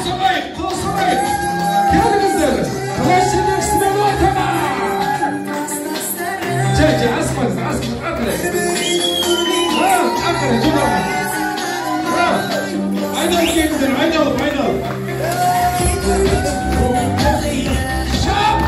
соғайық, қол соғайық. Келіңіздер, класс жетекшісімен ортаға. Жай, жай, асықпаңыз, асықпаңыз, ары қарай. Ары қарай, жоғары. Айналып келіңіздер, айналып, айналып. Шап!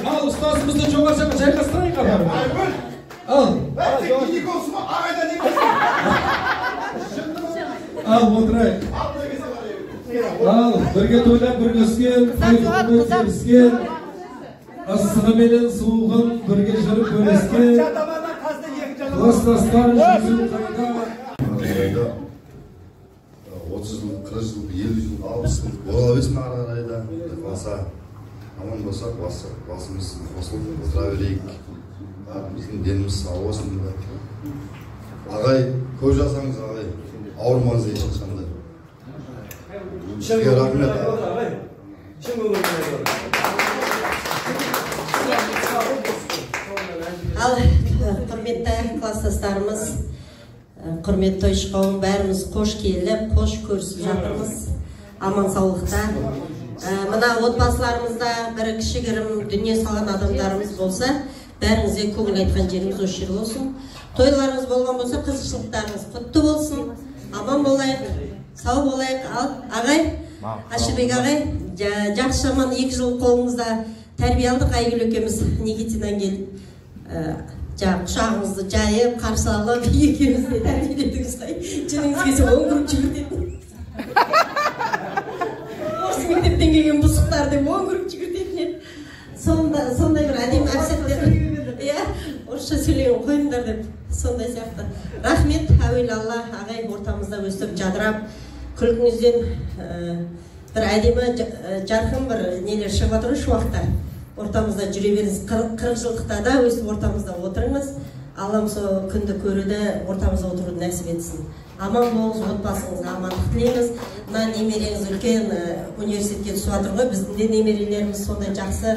Ал ұстазымызды жоғары жаққа жайғастырайық апарып. Ал. Ал отырайық. Ал бірге тойлап, бірге өскен, өскен, ыстығы менен суығын бірге жүріп бөліскен, кластастар жүзін қайда. 30 жыл, 40 жыл, 50 жыл, 60 жыл бола берсін ары қарай да. Қалса, аман болсақ, басымыз қосылып отыра берейік. Біздің деніміз сау болсын. Ағай, көп жасаңыз, ағай, ауырмаңыз ешқашан да. Сізге рахмет. Ал, құрметті кластастарымыз, құрметті тойшы қауым, бәріміз қош келіп, қош көрісіп жатырмыз. Аман саулықта. Мына отбасыларымызда бір кішігірім дүние салған адамдарымыз болса, бәріңізге көңіл айтқан жеріміз осы жер болсын. Тойларыңыз болған болса, қызықшылықтарыңыз құтты болсын. Аман болайық, сау болайық. Ал, ағай, Әшірбек ағай, жақсы жаман 2 жыл қолыңызда тәрбие алдық. Айгүл екеуміз Никитиннан келіп, құшағыңызды жайып, қарсы алып, екеуміз де тәрбиеледіңіз ғой. Жыныңыз келсе, 10 круг жүгіртетін. Орыс мектептен келген бұзықтар деп 10 круг жүгіртетін еді. Сондай бір әдемі әп-сәттер. Иә, орысша сөйлеген қойыңдар деп, сондай сияқты. Рахмет, әуелі Алла, ағай ортамызда өстіп жадырап, күлкіңізден бір әдемі жарқын бір нелер шығып жатыр ғой шуақтар. Ортамызда жүре беріңіз, 40 жылдықта да өстіп ортамызда отырыңыз. Аллам сол күнді көруді, ортамызда отыруды нәсіп етсін. Аман болыңыз, отбасыңызға амандық тілейміз. Мына немереңіз үлкен университетке түсіп жатыр ғой, біздің де немерелеріміз сондай жақсы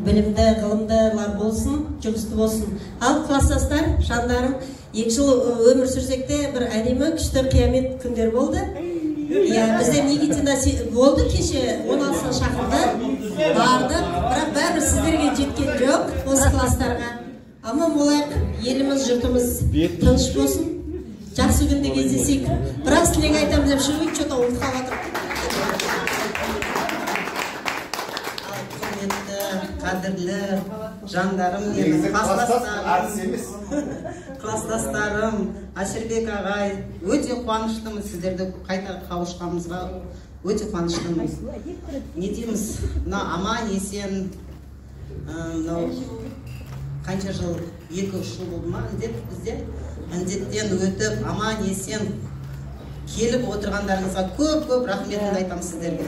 білімді, ғылымдылар болсын, жұмысты болсын. Ал кластастар, жандарым, 2 жыл өмір сүрсек те бір әдемі күшті қиямет күндер болды. Иә, бізде Никитина болды кеше 16-сын шақырды, бардық, бірақ бәрібір сіздерге жеткен жоқ осы кластарға. Аман болайық, еліміз, жұртымыз тыныш болсын. Жақсы күнде кездесейік. Біраз тілек айтамын деп шығып, что-то ұмытып қалып жатырмын. Құрметті, қадірлі жандарым, менің кластастарым, Әшірбек ағай, өте қуаныштымын сіздерді қайта қауышқанымызға, өте қуаныштымын. Не дейміз, мына аман есен, мынау қанша жыл, 2-3 жыл болды ма індет бізде? Індеттен өтіп, аман есен Келіп отырғандарыңызға көп-көп рахметімді айтамын сіздерге.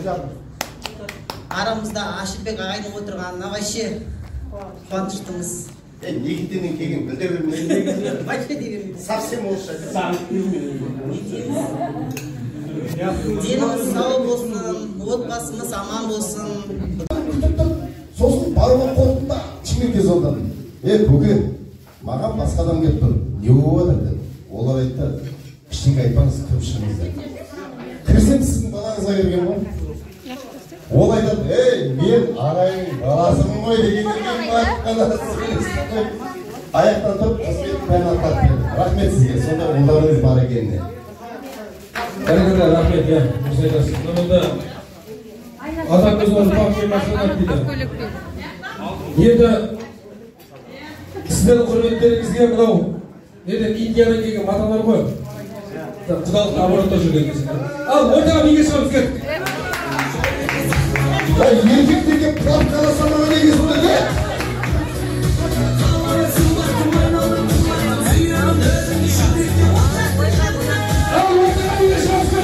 Арамызда Әшірбек ағайдың отырғанына вообще қуаныштымыз. Негіденен келген білде бермейді. Вообще де бермейді. Совсем орысша. Деніміз сау болсын, отбасымыз аман болсын. Сосын баруға қорықтым да Шымкентке звондадым. Көке, маған басқа адам келіп тұр. Не болып жатыр дедім. Олар айтты, ештеңе айтпаңыз, кіріп шығыңыз деді. Кірсем сіздің балаңызға келген ғой. Ол айтады, ей, мен ағайынның баласымын ғой дегеннен кейін барып қана сөйлестім ғой. Аяқтан тұрып қызметтің бәрін атқарып берді. Рахмет сізге, сондай ұлдарыңыз бар екеніне. Бәрекелді, рахмет, иә, дұрыс айтасыз. Мына ата көз ұрпақ мен мақтанады дейді. Енді сіздердің құрметтеріңізге мынау неден Индиядан келген маталар ғой. Құдалық оборотта жүрген кезінде. Ал ортаға биге шығамыз, кеттік. Еркектерге платка жасамаған неге сонда не? Ал ортаға биге шығамыз, кеттік.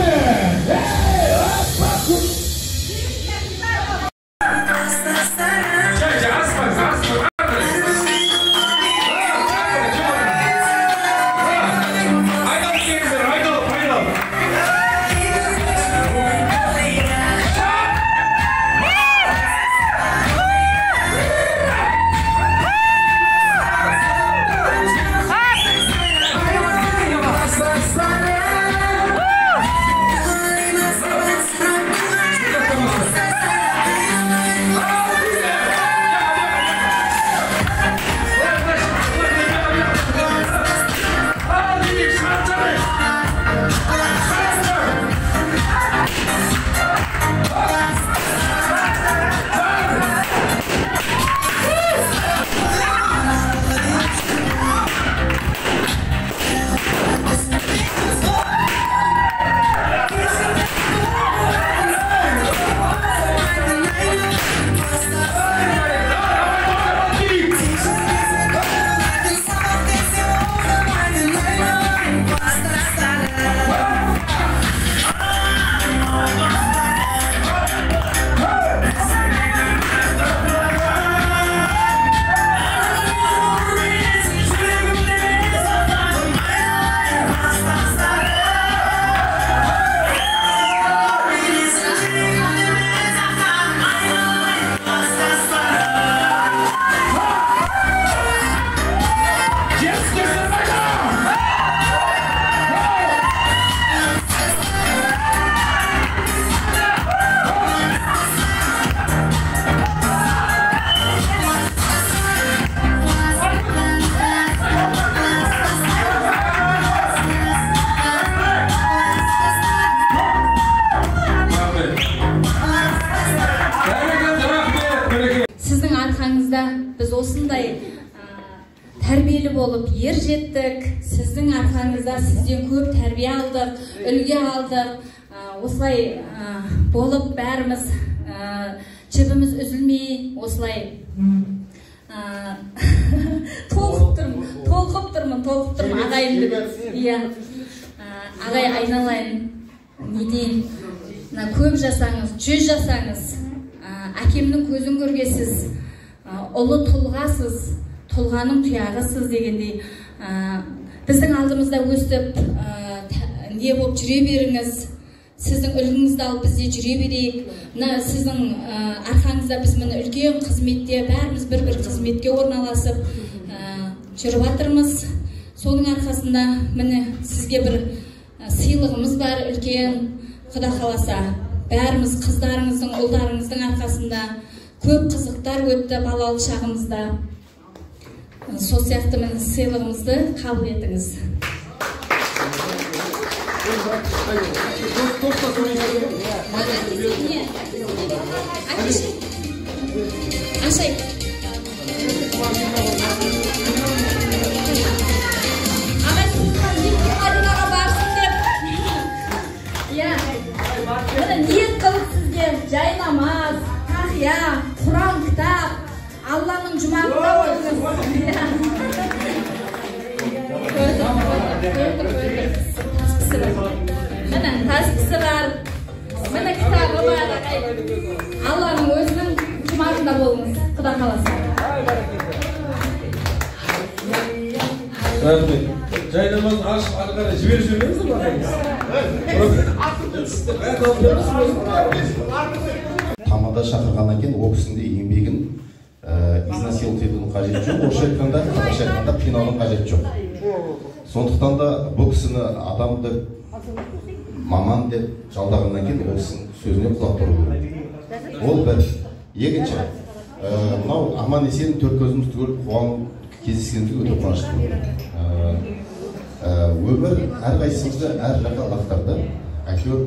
Біз осындай тәрбиелі болып ер жеттік. Сіздің арқаңызда сізден көп тәрбие алдық, үлгі алдық. Осылай болып бәріміз жібіміз үзілмей осылай толқып тұрмын, ағайымды. Иә, ағай айналайын, не дейін, көп жасаңыз, 100 жасаңыз, әкемнің көзін көргесіз, ұлы тұлғасыз, тұлғаның тұяғысыз дегендей, біздің алдымызда өстіп не болып жүре беріңіз, сіздің үлгіңізді алып біз де жүре берейік. Мына сіздің арқаңызда біз міне үлкен қызметте, бәріміз бір-бір қызметке орналасып жүріп жатырмыз. Соның арқасында міне сізге бір сыйлығымыз бар үлкен, Құда қаласа. Бәріміз қыздарыңыздың, ұлдарыңыздың арқасында көп қызықтар өтті балалық шағымызда. Сол сияқты міне сыйлығымызды қабыл етіңіз. Ашайық. Ағай туысқан Мадинаға барсын деп. Иә. Міне ниет қылып сізге жай намаз, тақия, Құран кітап, Алланың жұмағында болыңыз. Иә. Міне таспысы бар, міне кітабы бар. Алланың өзінің құмарында болыңыз, Құда қаласа. Рахмет. Жайнамазын ашып ары қарай жіберіп жібермеңіздер ағайыныз. Тамада шақырғаннан кейін ол кісінің де еңбегін изнасиловать етудің қажеті жоқ. Орысша айтқанда, қазақша айтқанда қинаудың қажеті жоқ. Сондықтан да бұл кісіні адам деп, маман деп жалдағаннан кейін ол кісінің сөзіне құлақ түру керек. Ол бір. Екінші, мынау аман есен төрт көзіміз түгел қуанып кездескенімізге өте қуаныштымын. Өмір әрқайсымызды әр жаққа лақтырды. Әйтеуір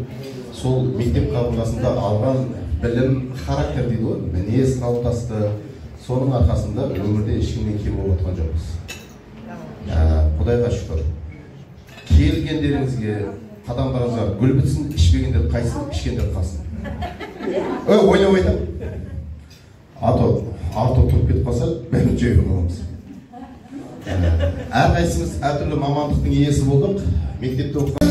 сол мектеп қабырғасында алған білім, характер дейді ғой, мінез қалыптасты. Соның арқасында өмірде ешкімнен кем болып отырған жоқпыз. Құдайға шүкір. Келгендеріңізге, қадамдарыңызға гүл бітсін, ішпегендер қайсың, ішкендер қалсын. Ойнап айтамын. Ато тұрып кетіп қалса, бәрін жөйіп қаламыз. Әрқайсымыз әртүрлі мамандықтың иесі болдық. Мектепте оқыған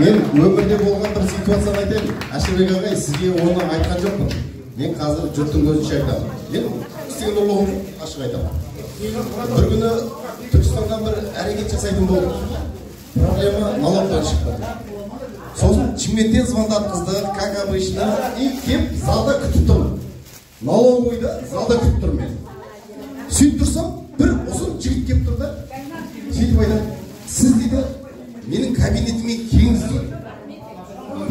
Мен өмірде болған бір ситуацияны айтайын. Әшірбек ағай, сізге оны айтқан жоқпын. Мен қазір жұрттың көзінше айтамын. Мен істеген ұрлығым ашық айтамын. Бір күні Түркістаннан бір әрекет жасайтын болдым. Проблема налогтан шықты. Сосын Шымкенттен звондатқыздық, как обычно, и кеп залда күтіп тұрмын. Налоговыйда залда күтіп тұрмын мен. Сөйтіп тұрсам, бір ұзын жігіт келіп тұр да, сөйтіп айтады, сіз дейді, менің кабинетіме келіңіз дейді.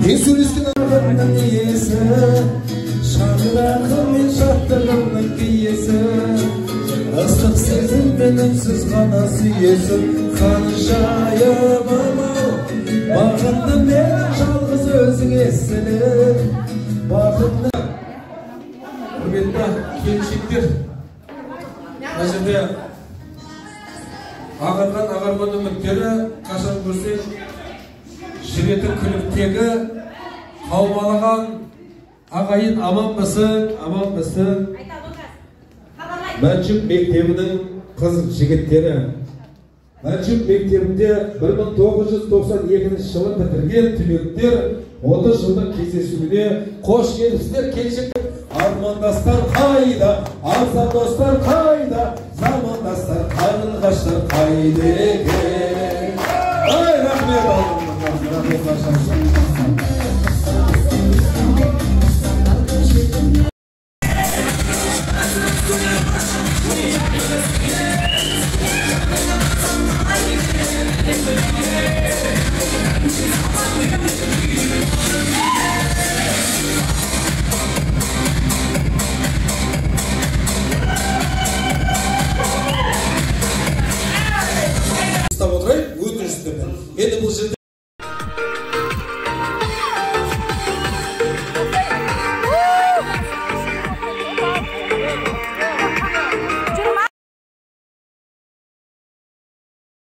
Мен сөйлескен адамның иесі, шаңырағым мен шаттығымның киесі, ыстық сезіммен үнсіз ғана сүйесің, ханшайымым ау, бағымды менің жалғыз өзіңе сеніп, бақытты. Құрметті келіншектер, мына жерде ағарған ағарман үміттері, қашан көрсең жүретін күліктегі қаумалаған ағайын аманбысың, аманбысың. Мәншүк мектебінің қыз жігіттері. Мәншүк мектебінде 1992 жылы бітірген түлектер 30 жылдық кездесуіне қош келіпсіздер. Келіншек армандастар қайда, арзан достар қайда, замандастар қарлығаштар қайда екен. Ай, рахмет, рахмет, рахмет. Ұстап отырайық, өтініш. Енді бұл жерде